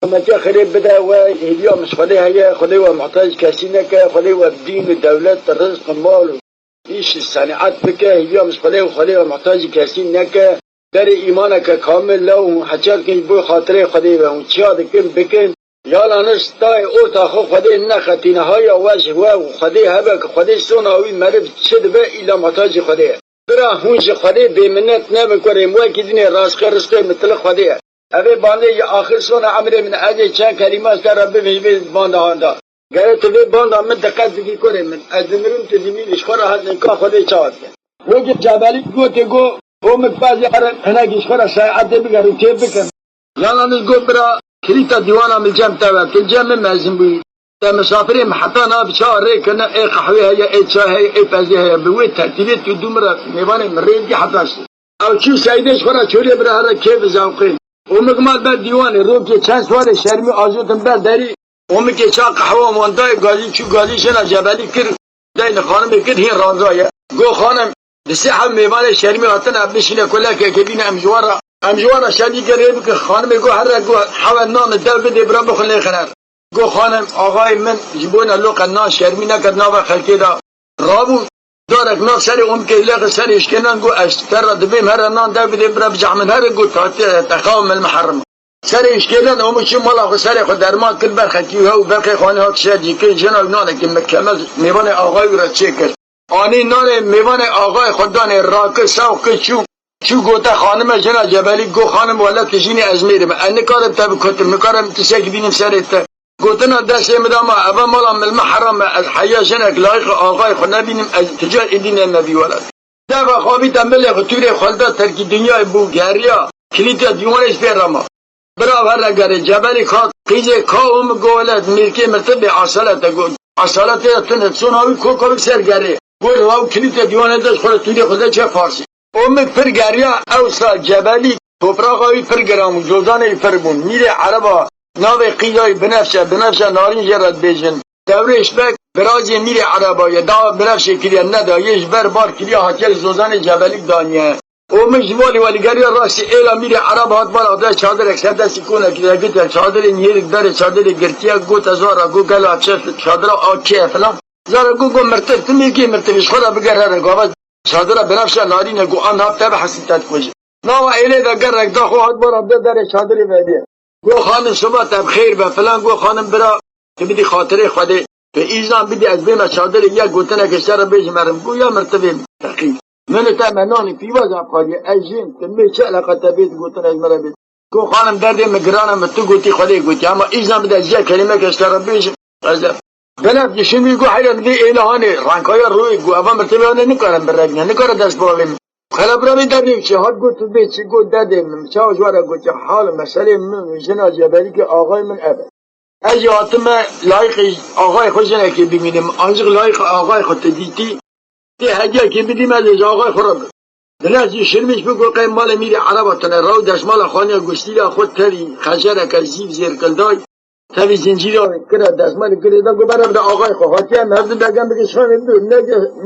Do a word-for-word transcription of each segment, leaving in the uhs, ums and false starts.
Hemeke xêrê bide we, hêviya min ji Xwedê heye, Xwedê we muhtacî kesî neke, Xwedê we bi dîn û dewlet, rizq û mal û îş û senîet bike, hêviya min ji Xwedê û Xwedê we muhtacî kesî neke. Berê îmaneke kamil le û hûn heçer kin ji bo xatirê Xwedê ve, hûn çiya dikin bikin. Yala niş tayê orta xwe Xwedê nexetîne, haya we ji we û Xwedê hebe ku Xwedê sona wî meriv çi dibe îla muhtacî Xwedê ye. Bira hûn ji Xwedê bêminnet nebin kurê min, wekî dinê rastqê rizqê min tili Xwedê ye. Evê bandê ji axir sona emrê min, ez ê çend kelîme ji te re bibim ji vê banda handa. Gere tu vê banda min diqet bikî kurê min, ez dimirim, tu dimînî, ji xwe re hez imkan Xwedê çawa dike. Wekî Cebelî gotê, got, Omik, bazê herin hinekî ji xwe re şaîetê bigerin, kêf bikin. Yalaniz got, bira, kilîta dîwana min cem te ve, tu cem min mezin bûyî. Te misafirê min heta nav çawa rê kirine, ê qehwê heye, ê çay heye, ê pezê heye. Bi wê tertîbê tu dû min re mêvanê min rê dî heta şî. Ew çû seydê ji xwe re çolê bira here kêf û zewqê. Omik mat ber dîwanê, rokê çend swalê şermî ajotin ber derî. Omikê ça qehwa wan dayê gazî, çû gazî jina Cebelî kir, dayê li xanimê kir hîn randaye. Got, xanim, di sê heb mêvanê şermî hatine, bişîne kulekekê bîne, em ji wan re, em ji wan re şermî kir rê bikin. Xanimê got, here got, hewe nan li dev bidê bira bixwin lê xiner. Got, xanim, axayê min ji bona loqe nan şermî nekir nava xelkê de. Rabû, darek na serê Omikê lêxi serê işkênan, got, ez ji te re dibêm here nan dev bidê bira bicehmin here, got, hatiye te xew mil miherim. Serê işkênan Omik çû mala xwe, serê xwe derman kir, berxekî hew berxê xanî hat şer cî kir, jina wî nanekî mikemel mêvanê axayî wî re çêkir. Anî nanê mêvanê axayê xwe danê, rakir, sewq kir, çû. Çû gote xanime jina Cebelî, got, xanim, wele tu jînî, ez mêr im. Ez nikarim te bikutim, nikarim tiştekî bînim serê te. Gotina destê min de ma, eva mala min li min heram e, ez heya jinek layîqî axayê xwe nebînim, ez tu car êdî neyme vî welat. Deva xwe avîte milê xwe, tûrê xwe li da terkî dinyayê bû, geriya, kilîtê dîwanê ji pê re ma. Bira, here gerê, Cebelî ka, qîzê ka û min got, welat, mêrkê mirtibê, Asalete got. Asalete ya tune, sona wî koka wî ser gerê. Got, law kilîtê dîwanê de ji xwe re tûrê xwe de çe parsî. Omik pir geriya, ewsa Cebelî topraxa wî pir giran bû, cozanê wî pir bûn. Mîrê Ereba navê qîza wî Binefşe, Binefşe Narîn jê re dibêjin. Dewrêş Beg, birazê Mîrê Ereba ye, dawa Binefşê kiriye, nedayê, ji ber bar kiriye, hatiye li zozanê Cebelî daniye. Omik ji walî welî geriya rastî êla Mîrê Ereba hat bala de çadirek ser destî kone kiriye, gitiye çadirê nihêrik berê çadirê girtiye, gote zara, got, gelo ev çi çadira a kê ye filan. Zara got, got, mirtiv, tu mêrkê mirtivî, ji xwe re biger here, gava çadira Binefşe Narîne, got, a nav te bihesî te dikuje. Nava êlê de gerek da xwe hat bala de derê çadirê vediye. Got, xanim, şima te bi xêr be filan, got, xanim, bira, tu bidî xatirê Xwedê, tu îzan bidî ez bême çadirê, yek gotineke ji te re bêjim herim. Got, ya mirtivê feqîr, min û te me nanî pîvaz ev qadiye, ez jin, tu mê çi eleqa te bêt gotin ez me re bêt. Got, xanim, derdê min giran e, min tu gotî, Xwedê gotî, hema îzan bide ez yek kelîmeke ji te re bêjim, ez e. Binef dişin wî got, heyran vê êla hanê, renkaya rûyê got, eva mirtivê hanê nikarin birevîne, nikare dest bavê min. Xelebra vê derdê çi hat got, tu bê çi got, derdê min, çawa ji we re gotiye, hal û meselê min û jina Cebelîkê axayê min ev e. Ez jî hatime layîqî axayê xwe jinekê bimînim, ancîq layîqî axayê xwe tu dîtî, tê hediyekê bidî me, ez ê ji axayê xwe re bim. Binef jî şirmîş bû, got, qey malê Mîrê Ereba tune, rew destmala xaniya gustîla xwe tevî, xencereke zîv zêrkilday, tevî zincîra wê kire, destmalê girê da, got, bere bide axayê xwe, hatiye em hevdu begem bike şixanê bidur, ne,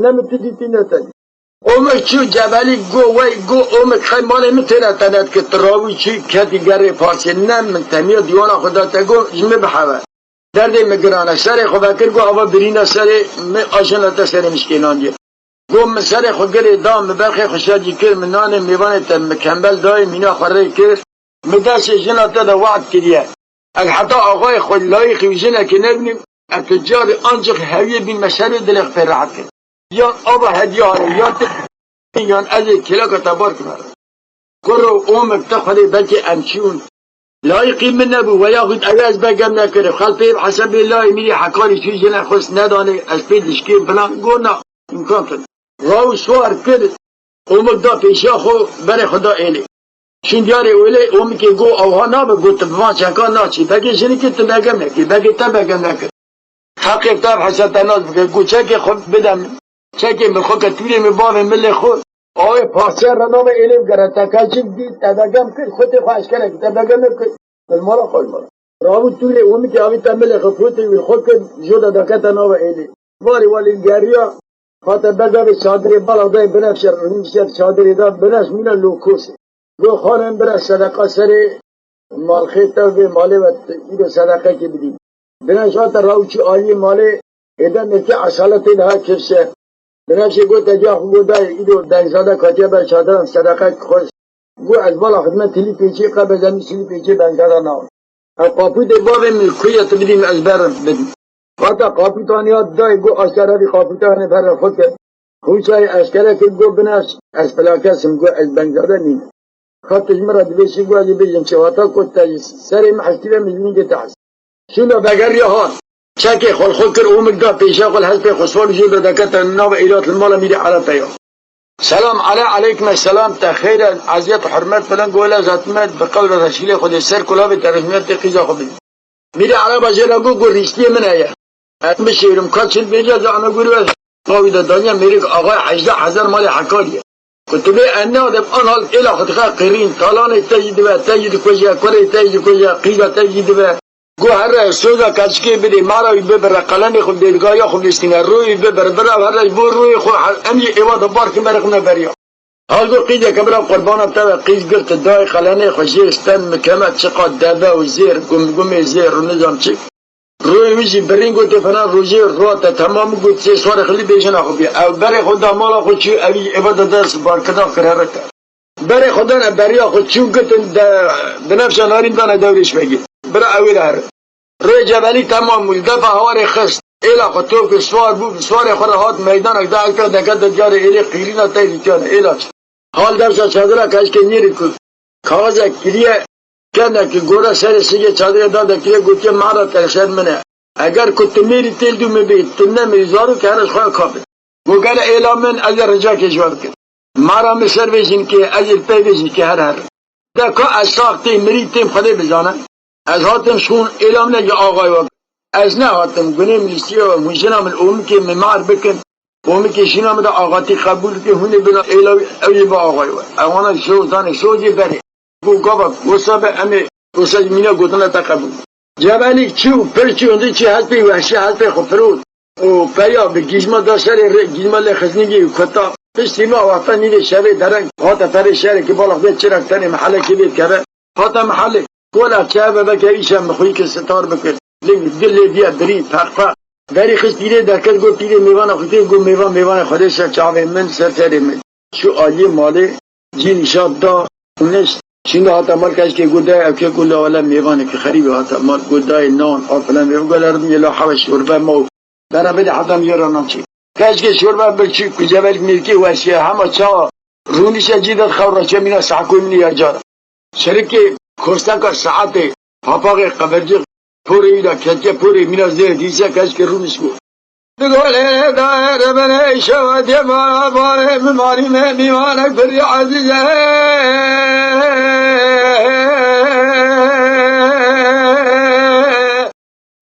ne min tu dîtî ne te dît. Omik çû Cebelî got, wey got, Omik qey malê min têne te nedikir, tu rabû çû ketî gerê parsê, ne min temiya dîwana xwe da te, got, ji min bihewe. Derdê min giran e. Serê xwe vekir, got, ava birîna serê min, a jina te serê min şikênandiye. Got, min serê xwe girê da, min berxê xwe şer cî kir, min nanê mêvanê te mikembel dayê, mîna xwe rê kir. Min destê jina te de we'd kiriye. Ez heta axayê xwe layîqî wî jinekê nebînim, ez tu carî ancîq hewiyê bînime şerê dilê xwe pê rehet kir. Yan ava hediya hanê, yan tu, yan ez ê kêleka te bar kime re. Kuro Omik, te Xwedê, belkî em çûn. Layîqî min nebû, we yaxût ew ê ez begem nekirib. Xelk pê bi hesabê layê Mîrê Hekarî çû jine xwest nedanê, ez pê dişkêm filan. Got, na, îmkan tune. Raw swar kir, Omik da pêşiya xwe, berê xwe da êlê. Çûn diyarê êlê, Omikê got, ewha nabe, got, tu bi van çekan naçî. Begê jinikê tu begem nekî, begê te begem nekir. Heqê te bi hesab te nas bike. Got, çekê xwe bide min. Çekê min xwe ke tûrê min bavê milê xwe. Awê parçe re navê êlê bigere. Te keçik dî, te begem kir, xwe tê xwe eşkere kir, te begem kir. Li mala xwe, li mala. Rabû tûrê Omikê avî te milê xwe, potê wî xwe kir, jo de dakete navê êlê. Varê walê geriya, hate ber davê çadirê, bala dayê Binefşe, rûniştiye çadirê da, Binefş mîna lokosê. Got, xanim, bira sedeqa serê malxê te vê malê ve îro sedeqekê bidî. Binevşe hate rawçî aliyê malê, êde mêrkê esaletê daha kirşe. Binevşê gote, ca xwe go dayê, îro bengzade katiye ber çadiran, sedeqek xweş. Go ez bala xidmet tilî pêçî qe bezemî silî pêçê bengzade nawe. Ew qapûtê bavê min ku ye tu bidî min ez berim bidim. Hata qapûtan ya dayê go aşkere vî qapûte hene bere xwe kir. Hûçayê eşkere kir go binevş ez filakesim go ez bengzade nînim. Ka tu ji min re dibêjî, guhê bêjin çi wata ku te ji serê min hestî ve, min ji nîngê te hestî. Şûna vegeriya hat. Çekê xwe li xwe kir, ûmik da pêşiya xwe, li hespê xwe sipar û jê ve dekete nava îlat li mala mîrê Ereba ya. Selam ale, aleykum selam, te xeyr e, eziyet, hurmet filan, go lez hatime, bi qewla reşîlê Xwedê ser kulavê te rejmiyetê qîza xwe bidî. Mîrê Ereba jê re got, got rîstiyê min heye. Ez bişêrim, ka çil bêje, ez ana gurî ve qawî de daniye mêrik axayê hejdeh hezar malê Hekarî ye. Ku tu bê ene de an hal êla xwe dixe qirîn, talanê te jî dibe, te jî dikuje, kurê te jî dikuje, qîza te jî dibe. Go here soza keçikê bidê, mara wî bibire, qelemê xwe bidê, gaya xwe bistîne, rûyê bibire, bira here ji bo rûyê xwe he-, em jî êva de bar kin berê xwe me beriya. Hal got qîzeke bira qurbana te ve, qîz girti dayê qelenê xwe jê sten mikeme çiqa deve û zêr, gumgumê zêr û nizam çi. Rûyê wî jî birîn gotê fena rojê rûa te temam got sê swarê xilî bêjina xwe bî. Ew berê xwe da mala xwe çû, ew jî êva de dest barkirina kir herike. Berê xwe dane beriya xwe çû gitin de binevşa narîn dane dewrêş vegî. Bira ew ê re here. Rê cebelî temam bû, li defa hawarê xist. Êla xwe tok kir, siwar bû, bi siwarê xwe re hat meydanek da, ewke deke de diyarê êlê qîrîna tey dîtiyane, êla çi. Hal dersa çadira keçikê nêrî ku kaxizek kiriye, kenekî gore serê sigê çadirê da dekiriye, gotiye, mehra te li ser min e. Eger ku tu mêrî têl dû min bê, tu nemirî zarok here ji xwe ya kabin. Go gere êla min, ez ê rincakê ji we bikim. Mehra min ser vê jinikê, ez ê li pey vê jinikê her herim. De ka ez sax têm, mirî têm, Xwedê bizane. Ez hatim şûn êla min e ji axayê we. Ez nehatim gunê min lîstiye we, hûn jina min ûmikê min mar bikin. Ûmikê jina min de axatî qebûl bikin, hûn ê bina êla wî, ew ê bi axayê we. Ewana şo zanê, şo jê berê. Got gava, wisa be em ê, wisa jî mîna gotina te qebûl. Cebelîk çû, pir çû, hindî çû hespê wehşî, hespê xwe firot. Û peya bi gîjma da serê rê, gîjma lê xizingî û kuta. Piştî ma wexta nîvê şevê dereng hate perê şerekî bala xwe çirak tenê mehelekê vê dikeve. Hate mehelê, kola çaye bebeke îşe mixwî kir sitar bikir. Ling dilê diye birî, peqpeq. Berî xist pîrê derket, got pîrê mêvana xwe tê, got mêvan, mêvanê Xwedê ser çavê min, ser serê min. Çû aliyê malê, cî nîşat da, nişt. Şînda hata mal, keçikê got dayê, ew kê got la wele mêvanekî xerîbê hata mal, got dayê nan, a filan vê, got la ridmiyê la hewe şorbe ma û bera bidê heta min jê re nan çê. Keçikê şorbe bir çû, ku cebelîk mêrkê weşiye, hema çawa rûnişe cî de xew re çemîna sehkoyê min ya cara. Şirikê kosteka saetê, papaxê qevercix, porê wî de ketiye porê mîna zêr dîse keçikê rûniş bû. Di golê dayê de binê şewa diye bara barê min marî me mîvanek birî ezîze.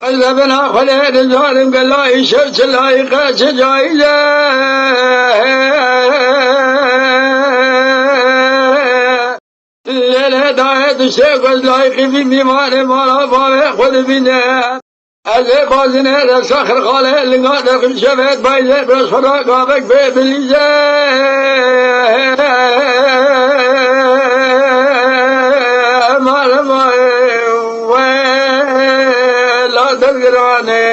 Ez lebena xwe lê dizanim gelayî şev çi layîqe çi cayîze. Lê lê dayê diştê ku ez layîqî vî mîvanê mala bavê xwe dibîne. Ez ê bazinê resa xirxalê linga derxim şevê bayzê bi xwe re gavek bê bilîze. Mala bavê wê la dezgiranê.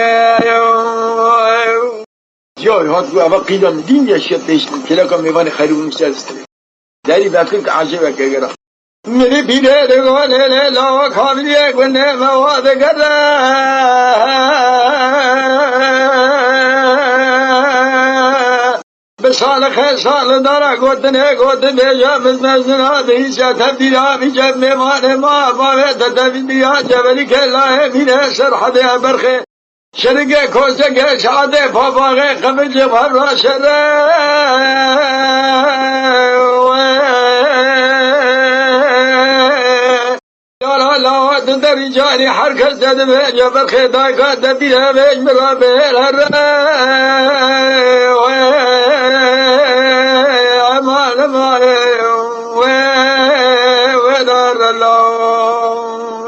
Ciya hat ku eva qîda min dîn ya şiya pêş kêleka mêvanê xeyrî û nûser stirê. Derî vekir ki ecêbeke gera. Mirî pîrê digo lê lê lawa kavliyê gundê me wa digere. Bi salixê salidara gotinê gotin bêje min mezina dihîşe tevdîra bîce mêvanê ma bavê te tevdîra cevelî kê layê mînê ser hedê berxê. Şirikê koşekê şadê papaxê qebincê hevra şere. Yara lawa di derî carî her kes de dibêje berxê dayka de bîre vêj min re bêr here. Eman eman wê wê dare law.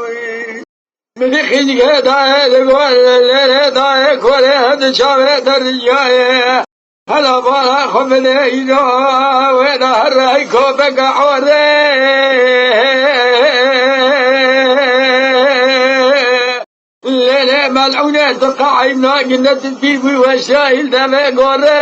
Min xîzgê dayê li gor lêlê dayê korê di çavê deriyayê. Hela bala xwe bidê îro wê de her rey kopeke orê. Lê lê melûne tu qehîm nagin, ne tu pîr bû weşayîl deve gore.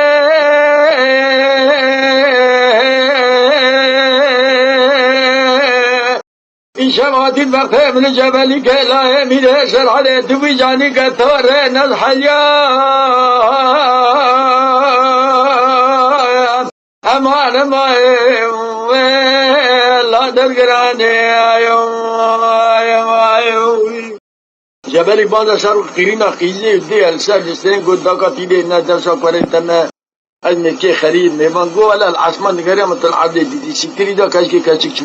Îşev hatî vextê min cebelî ke layê mîrê şerhalê tu bî canî ke tore nez helya. Eman emayê wê la dergiranê ayo, ayo, ayo. Cebelî banda ser qîrîna qîzê dê el ser distên got daka tîdê ne dersa kurê te me. Ez mêkê xerîb mêvan go el el esman digere min til erdê dîdî. Siktirî da keşkê keçik çû.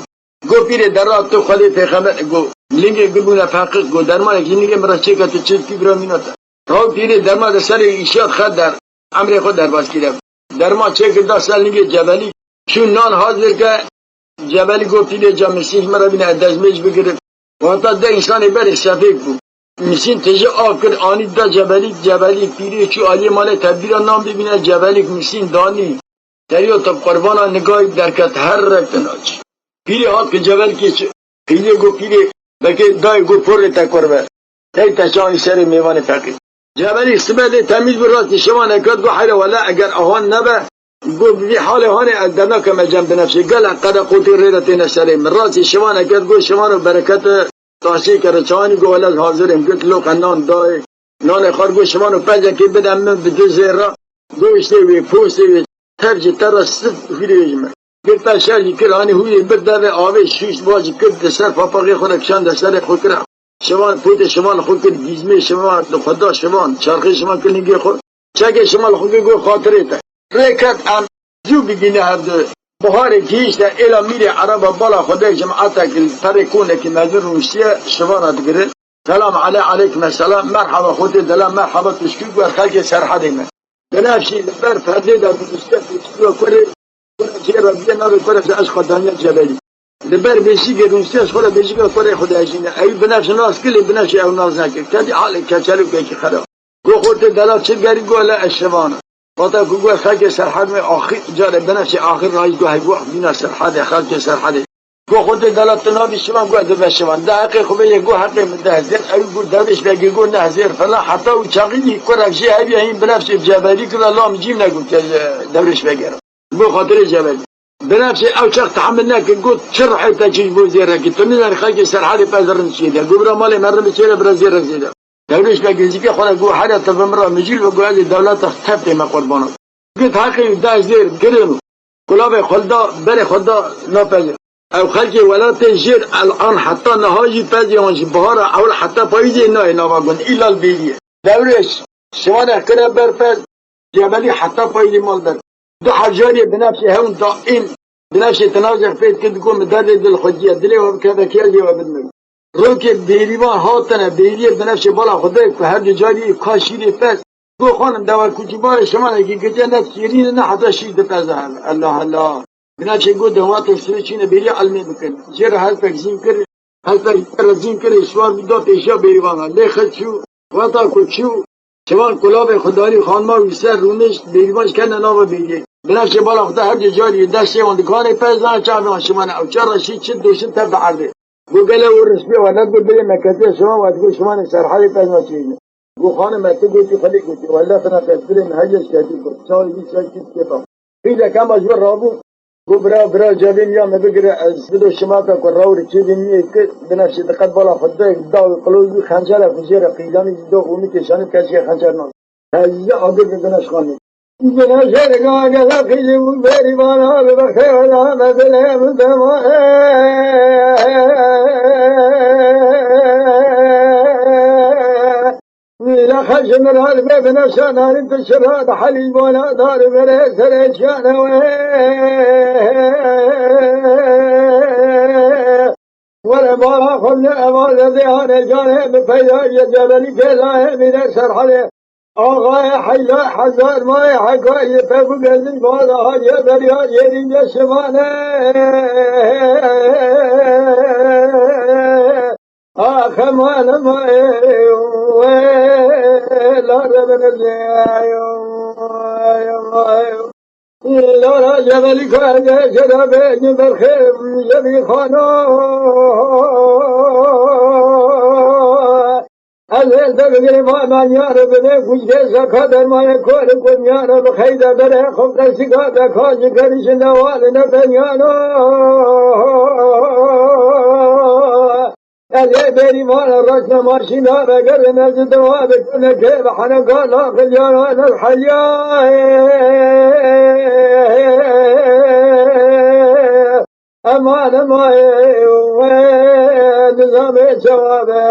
Go pîrê derra tu xwedê pêxember go. Lingê gul bûne feqiq go. Dermanek ji lingê min re çêke tu çirkî bira mîna te. Raw pîrê derma de serê îşat xet der. Emrê xwe derbas kire. Derma çêkir da ser lingê cebelî. Çû nan hazir ke cebelî go pîrê ca misîn ji min re bîne ez destmêj bigirim. Wata de însanê berê sefêk bû. Misîn tije av kir, anî da cebelî, cebelî pîrê çû aliyê malê tedbîra nan bibîne, cebelîk misîn danî. Teriyo te qurbana nigayî derket her rek te naçî. Pîrê hat ki cebelkê çi? Pîrê go pîrê, belkê dayê go porê te kurve. Tey te şanî serê mêvanê feqîr. Cebelî sibe dê temîz bi rastî şivan eket go heyre wele eger awan nebe. Go vî halê hanê ez dernakeme cem binefşê. Gele qede qotî rê de têne serê min. Rastî şivan eket go şivan û berekete taşê kere çawanî go wele ez hazir im. Got loqe nan dayê. Nanê xwe go şivan û pencekê bide min bi du zêra. Goştê wê, postê wê, tev ji te re sif hûrê ji me. Girta şer jî kir, hanî hûrê bir devê avê şûşt, va jî kir, di ser papaxê xwe de kişand, de serê xwe kir. Şivan, potê şivan xwe kir, dîzmê şivan, li xwe da şivan, çarxê şivan kir lingê xwe. Çekê şivan li xwe kir, got, xatirê te. Rê ket em zû bigîne hevdu. Buharê gihîşte êla mîrê ereba bala xwe de cematek li perê konekî mezin rûniştiye, şivana digirin. Selam ale, aleykum selam, merhaba, xotê dela, merhaba, tu şikî wer xelkê Serhedê me. Binefşî li ber perdê de binuştiye, tu şikî kurê, kurê jê re biyê navê kurê ji eşqa daniya cebelî. Li ber beşîkê binuştiye, ji xwe re beşîka kurê xwe dihejîne. Ew binefşî nas kir, lê binefşî ew nas nekir. Kedî halê keçelûkekî xera. Go xotê dela çi gerî go le eşivana. Vata ku go xelkê Serhed me axir, carê binefşî axir rayî go heygo bîna Serhedê, xelkê Serhedê. Go xwe dê dela tu nabî şivan, go ez dibe şivan. De heqê xwe bê yê go heqê min de hezir. Ew go derviş vegê go ne hezir falan. Heta û çaxî kurek jê heviya hîn binefşê cebelî kira lam cîm ne go ke derviş vegera. Go xatirê cebelî. Binefşê ew çax tehemil nekir, go çi rihê te çi ji bo zêrekî. Tu nizanî xelkê Serhedê pez rind çê de. Go bira malê me rind çê de bira zêre zêde. Derviş vegê zîkê xwe re go here te bi min re mijîl ve go ez ê dewleta tev tê me qurbana. Got heqê deh zêr kirin. Kulavê xwe da, berê xwe da, napez. Ew xelkê welatê jêr el an heta niha jî pez wan ji bihara ewil heta payîzê nayê nava gund. Îlal bêrî ye. Dewrêş, şivanek kire ber pez, cebelî heta payîzê mal ber. Du hejariyê binefşê hewn da in, binefşê tinazek pê dikir diko min derdê dil xwe diye. Dilê we bikeve kê ez ê we bidimim. Rokê bêrîvan hatine, bêriyê binefşê bala xwe de ku her du cariyê ka şîrê pez. Go xanim dewa kuçî barê şivanekî gece net şêrîn ne heta şîr dipeze hev. Allah Allah. Binefşê got dewatê sirê çîne bêrî elmê bikin. Jê re helpek zîn kir, helpek jê re zîn kir, şivan bî da pêşiya bêrîvana. Lê xil çû, weta ku çû, şivan kulavê xwe darî xanima wî ser rûnişt, bêrîvan ji kene nava bêriyê. Binefşê bala xwe de her du carî destê wan dikanê pez dane çavê wan şivane ew çar re şî çi doşin tev bi erdê. Go gele û rispiya we ne got birê me ketiye şivan we digo şivanê Serhedê pez naçêne. Go xanime tu gotî xwelê gotî. Welle xina destbirê min heye şiketî got. Çavê wî ser kî têpa. Qîlek hema ji wir rabû. Go bira, bira cevê miya me bigire ez bido şima te ku raw ri çêvê miyê kir. Binefşê diqet bala xwe de dawî qilozî xençera ku jê re qîdanî ji do û min kêşanî keşkê xençer nas. Ezîze agir bi binefş xanî. Binefşê diga gele qîlî û bêrîvana bi bextê we da me dilê min dema. Wî le xeşim rad be binefşa narî tu şira di helî bona dar bere serê çiyane we. Were bala xwe ne eva zedê hane canê bi peyda ye cebelî kêlayê mîne Serhedê. Axayê heyla hezar mayê hekayê pevû gezin bala hacê berya yerî de şivane. Axe mane mayê wê la de binezê. Lara cebelî kayde cerabe berxê yevî xana. Ez ê te bigirim, aman yar, bibê kuşkê zeka dermanê kor û kunyar, bi xeyde berê xwe qesika zeka ji kerişin de wale ne penyar. Ez ê bêrîvan reşne maşîna vegerim, ez dua bi kunekê bi heneka laqil yaran ez helya. Eman, eman, wê nizamê çawa be,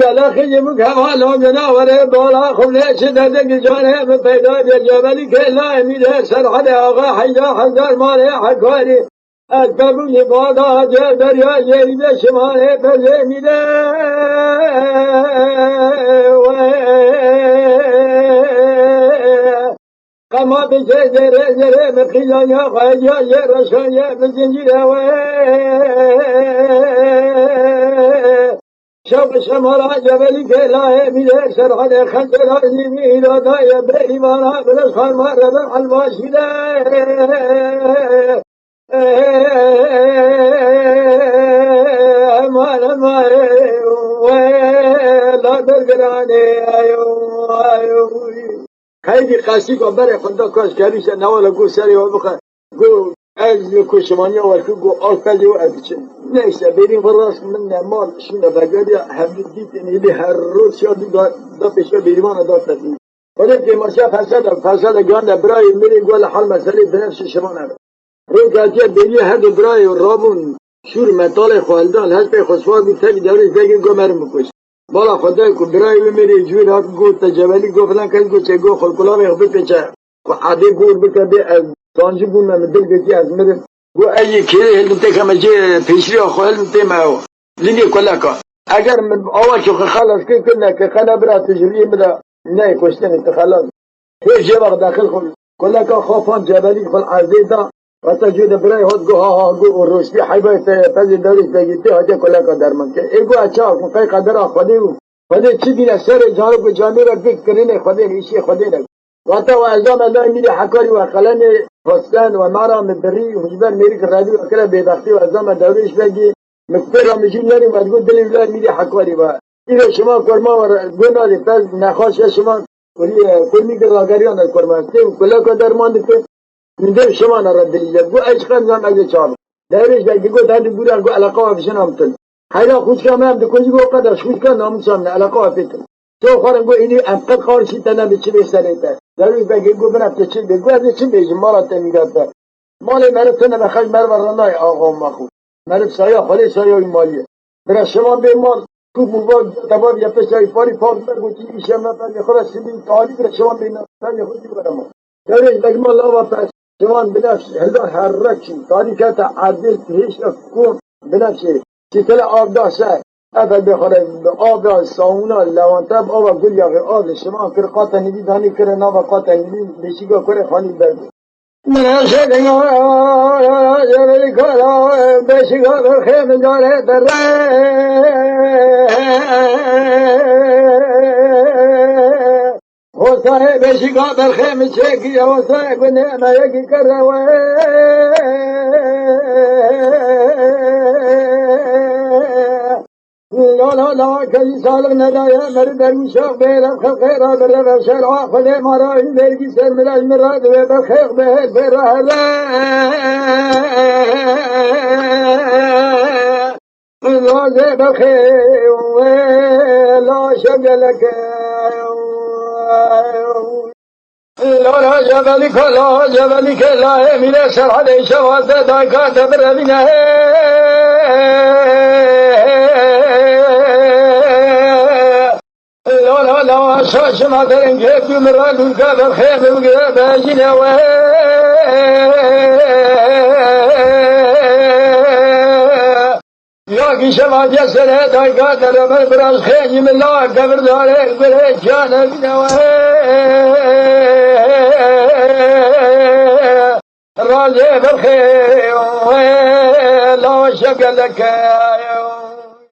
gela xijim kevalo gina were bala xulê çi derdek canê min peyda bê cebelî kê layê mî de serhedê axa heyda hezar malê hekarî. Ez pebûnî bada cê derya yêrî de şimanê pezê mî de wê. Qema bi zê zerê zerê bi qîzanya xwe ya yê reşan yê bi zincîre wê. Şev şemala cebelî kêlayê mî de serhedê xençera zî mî îrada ye berîvana bi leşxan ma rebe elbaşî de. Eman, eman, wê la dergiranê, ayo, ayo. Xeyrî qesî ku berê xwe da kaş kerî se newala ku serê we bixe. Ku ez li ku şimaniya we ku, ku al pezê we ez diçim. Neyse, bêrîn xwe rast min ne mal şûne vegeriya hevdî dîtin êdî her roj ya dû da, da pêşiya bêrîvana da tevî. Xwedê kêmaşiya Ferseda, Ferseda gihande birayê min ê ku li hal meselê binefşê şivan e. Roj hatiye bêrî her du birayê rabûn şûr metalê xwe hildan, hespê xwe siwar bû tevî dewrê vegê ku merin bikuşt. Bala Xwedê ku birayê wê mêrê ji wê re hat got te cebelî got filan kes got çê got xwe kulavê xwe bipêçe. Ku edê bor bike bê ez sancî bûme min dil girtî ez mirim. Got ez yê kêrê hildim têke me cê pêşriya xwe hildim tê me ew. Lilê kuleka. Eger min awakî xwe xelas kir kirine ke qene bira tu ji riyê min re neyê kuştinê tu xelas. Hê jê wext dexil xwe kuleka xwe fan cebelî xwe erdê da. Heta cû de birayê hat got ha ha got û rojtî heybayê te pezê derê te gîtê hatiye kuleka derman ke. Ê got ez çawa kum qey qedera Xwedê û Xwedê çi dîne serê carok û camêre bik kirinê Xwedê ne, îşê Xwedê ne. Wata we ez dame layê mîrê Hekarî we qelemê xwestin we mara min birî û ji ber mêrik redî we kire bêbextî we ez dame dewrêş vegî. Min pê re min jî nerî we digot dilê wî layê mîrê Hekarî we. Îro şima korma we re got nadê pez nexweş e şima kurî, kurmî kir rageriyan e korma. Tê û kuleka derman dike. Min dê şima ne re dilî de. Got ez çiqas zam ez ê çawa. Dewrêş de got hadi bûra got eleqa we bijin am til. Heyra xwişka me em dikunî got qedeş xwişka namûsa min eleqa we pê til. To xwarin got îdî em qet qarşî te ne bi çi bê serê te. Dewrêş de got bira te çi bê. Got ez ê çi bêjim mala te mîra te. Malê meriv tune be xeş meriv re nayê axa û maxû. Meriv saya xwelê saya wî malî ye. Bira şevan bê mal. Kûk mûva tevavî ya pêşayî parî par me gotî îşe me pevê xwe re sibî talî bira şevan bê me pevê xwe jî were mal. Dewrêş degma lava pes şevan binefş hilda herre çû. Talî kete erdê hêşt ev kom binefşê. Çîtele av da ser. Ev bê xwe re bi av da sauna lewante bi ava gul yaxê av li şevan kir qate nivî danî kire nava qate nivî beşîka kurê xanî ber bû. Min eşedinga, beşiga berxê min dare derre. Hosayê beşiga berxê min çêkiye, hosayê gunê me yekî kere we. La la la, kelî saliq nedaye, meri derwîşa bêre xelqê ra bi reve şer'a Xwedê ma ra in vergî ser min ra, min ra divê be xêq be her pê ra here. Lazê be xê, la şev geleke. Lala Cebelî ke, la Cebelî ke, la Emîre Serhedê şevaze dayka te birevîne. Lala la şaşima derengê tu min ra lûrka berxê min bigire bejîne we. Ya gîşe vadiye sere dayka dereme biraz xênî min la kevir dare gure cane bine we. Razê berxê we la şev geleke.